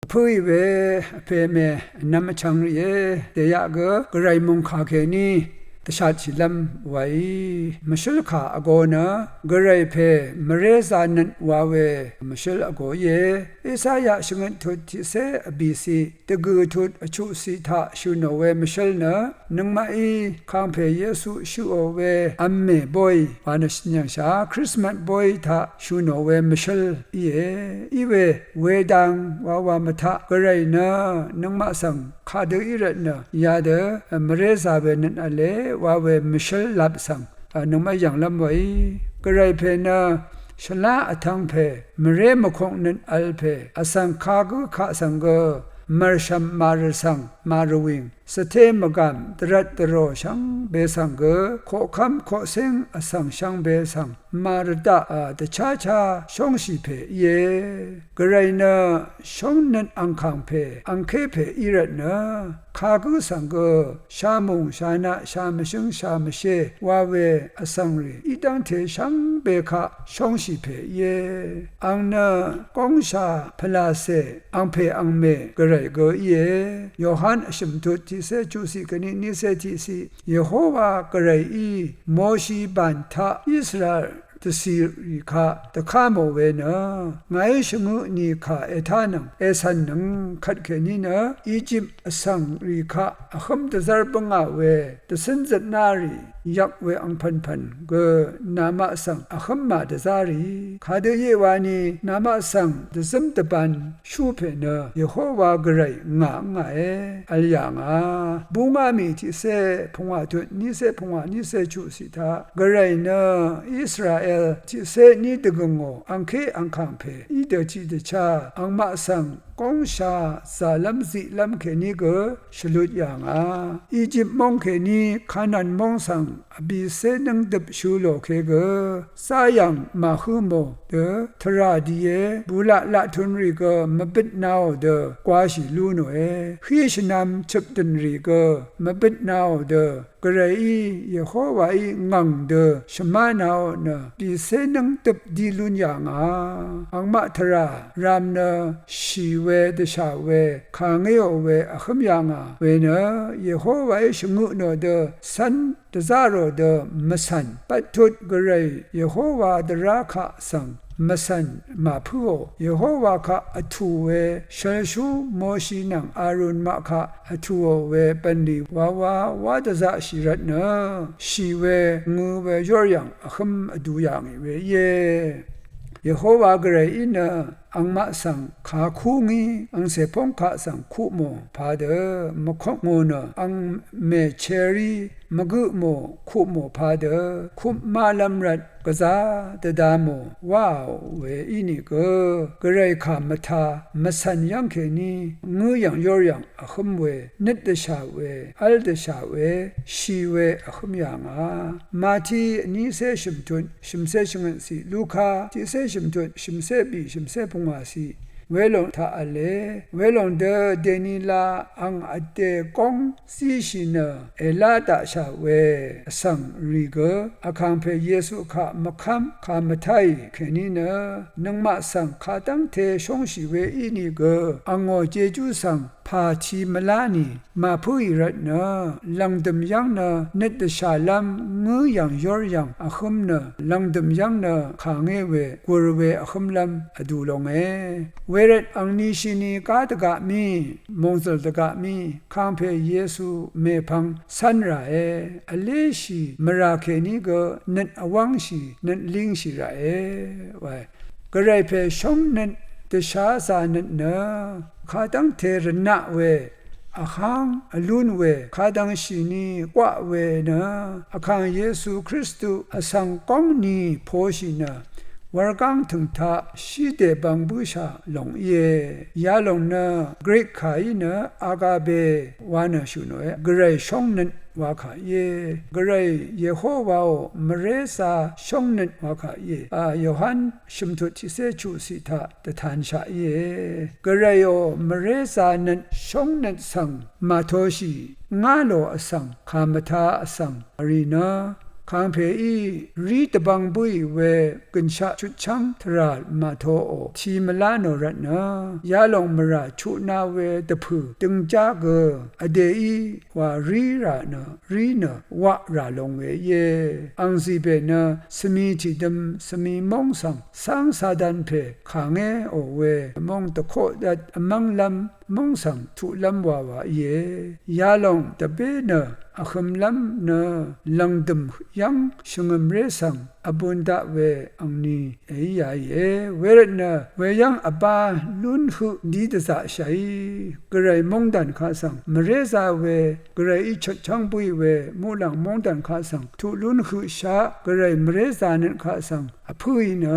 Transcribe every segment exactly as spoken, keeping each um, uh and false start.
Vpǿì we vpè mè vnvm vchvng rìé, dèyaq gø gvray mòngkà kèní dvshatshìlv́m wàí. Mvshǿl kà vgō nø gvray pè mvré zānøt wa we mvshǿl vgō íe. Esaya shvngøt tut tiqcé vbìciq dvgø̀ tut vchuqciq taq shø̀ nò we mvshǿl nø, nøngmaqí kàngpè Yesu shøqò we vmmè bóy wa nø shø̀n yv̀ngshà, Krismas bóy taq shø̀ nò we mvshǿl íe. Í we wedang wawa mvtaq gvray nø nøngmaq svng kadø í rvtnø yadø mvré zā we nøt v̄le wa we mvshǿl lap svng nøngmaq yv̀nglv́m wèí. Gvray pè nø shvlá vtvng pè, mvré mvkok nøt vl pè, vsvng kagǿ kaq svng gø mv̀rshv̀m màrvsvng màrvwìng, svté mvgàm, dvrvt dvrò shvngbe svng gø, koqkv́m koqcíng vsvng shvngbe svng màrvdaq, a, dvcháchá shóngshì pè íe. Gvray nø shóngnøt angkàng pè, angké pè í rvtnø, kagǿ svng gø shamùng shanaq shamvshǿng shamvshé wa we vsvngrì í dv́ngte shvngbe kaq shóngshì pè íe. Àng nø góngsha pvlàcè angpè angmè gvray gø íe. Yohan vshø̀m tut tiqcé chuqciq kèní niqcé tiqciq, Yehowa gvrayí Moshi bàn taq Israel dvcìrì kaq dvká mò we nø, ngàí shvngøt nì kà ètánøng ècv̀nnøng kvtkèní nø, Ejip vsvngrì kaq vhǿm dvzv́r bǿngà we dvcǿn zøtná rì yvk we angpv̀npv̀n gø namaq svng vhǿm màdvzá rì. Kadø íe wani namaq svng dvzǿm dvbān shú pè nø Yehowa gvray ngà ǿngàe, vl yà ngà. Búngá mì tiqcé pungwà tut niqcé pungwà niqcé chuqciq taq, gvray nø Israel tiqcé ní dvgø̀ngò angké angkàng pè í dø tiqdvchá angmaq svng góngsha zàlv́m ziqlv́m kèní gø shvlut yà ngà. Ejip móng kèní Kanan móng svng vbìcé nǿng døp shø̄ lò ke gø, záyv̀ng màhǿ mò dø, tvrà dìe, bulaq laqtun rì gø mvbøtnaò dø gwāshì lú nòe, hí shvnam chøpdø̀n rì gø mvbøtnaò dø, gvrayí Yehowaí ngv̀ng dø shvmánaò nø, bìcé nǿng døp di lún yà ngà. Angmaq tvrà ram nø shì we dvshà we kàngéò we vhǿm yà ngà. Wenø Yehowaí shvngøt nò dø cv́n dvzá rò dø mvcv̀n, bvttut gvray Yehowa dvrá kaq svng mvcv̀n màpǿò, Yehowa kaq vtù we shvlshú Moshi nvng Arun maq kaq vtùò we bv̀nlì wawa wá dvzaqshì rvtnø, shì we ngø we yóryv̀ng vhǿm vdu yà ngì we íe. Yehowa gvrayí nø angmaq svng kakú ngí, angcè póng kaq svng kupmò padø mvkok ngò nø, angmè cherí mvgøpmò kupmò padø kupmálv́m rvt gvzá dvda mò wáò we ínìgø, gvray kà mvtā mvcv̀n yv́ng kèní ngǿ yv̀ng yór yv̀ng vhǿm we, nøt dvshà we, v́l dvshà we, shì we vhǿm yà ngà. Mati vnícé shø̀mtut shø̀mcé shvngøtciq, Luka tiqcé shø̀mtut shø̀mcé bì shø̀mcé pungwàciq, welòng taq v̄le, welòng dø dènila ang vdè góng zíshì nø èlá daqshà we vsvng rì gø, vkàngpè Yesu kaq mvkv́m kà mvtáì kèní nø, nøngmaq svng kadv́ngte shóngshì we ínìgø, angò jejú svng pàti mvlá nì màpǿì rvtnø, lv̀ngdø̀m yv́ng nø nøt dvshàlv́m ngǿ yv̀ng yór yv̀ng vhǿm nø, lv̀ngdø̀m yv́ng nø kàngé we gur we vhǿmlv́m vdu longe. Wervt angni shini gá dvgaq mí, mòngzø̀l dvgaq mí, kàngpè Yesu mèpvng cv́n ràe, vléshì mvrà kèní gø nøt vwv́ngshì, nøt língshì ràe, wae. Gvray pè shóngnøt dvshá zānøt nø, kadv́ngte rvnaq we, vháng vlún we, kadvng shìni gwaq we nø, vkàng Yesu Kristu vsvng góng ni poshì nø, wurgáng tø̀ng taq shí dèbvng bǿshà lòng íe. Yalòng nø Grik kàí nø agape wa nø shø̀ nòe, gvray shóngnøt wakà íe. Gvray Yehowaò mvrézā shóngnøt wakà íe. A, Yohan shø̀mtut tiqcé chuqciq taq dvtanshaq íe. Gvrayò mvrézā nøt shóngnøt svng màtoshì, ngá lò vsvng, kà mvtā vsvng rì nø, Kàngpèí rí dvbvng bǿì we gø̀nshaq chutchv́ng tvrà màtoò tì mvlá nò rvtnø, yalòng mvrà chutna we dvpø̀ døngjá gø vdèí wà rí rà nø, rí nø waq rà long we íe. Angzì bè nø svmi tìdøm svmi móng svng cáng Satan pè kàngéò we móng dvkoqdvt vmv́nglv́m móng svng tuqlv́m wa wa íe. Yalòng dvbé nø vhømlv́m nø lv̀ngdø̀m yv́ng shvngø̀mré svng vbun daq we angni èí yaìe. Wervtnø weyv́ng vbá lún høq dí dvzaqshàí, gvray móngdàn kaq svng mvrézā we, gvrayí chutchv́ng bǿì we muqlàng móngdàn kaq svng tuq lún høqshaq, gvray mvrézā nøt kaq svng vpǿì nø,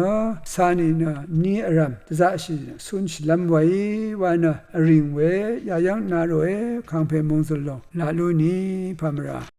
cà nìnø ni vrv̀m dvzaqshì cúnshìlv́m weí wa nø vrìng we, yayv́ng na ròe, Kàngpè mòngzø̀l lòng laq lú ni pàmvrà.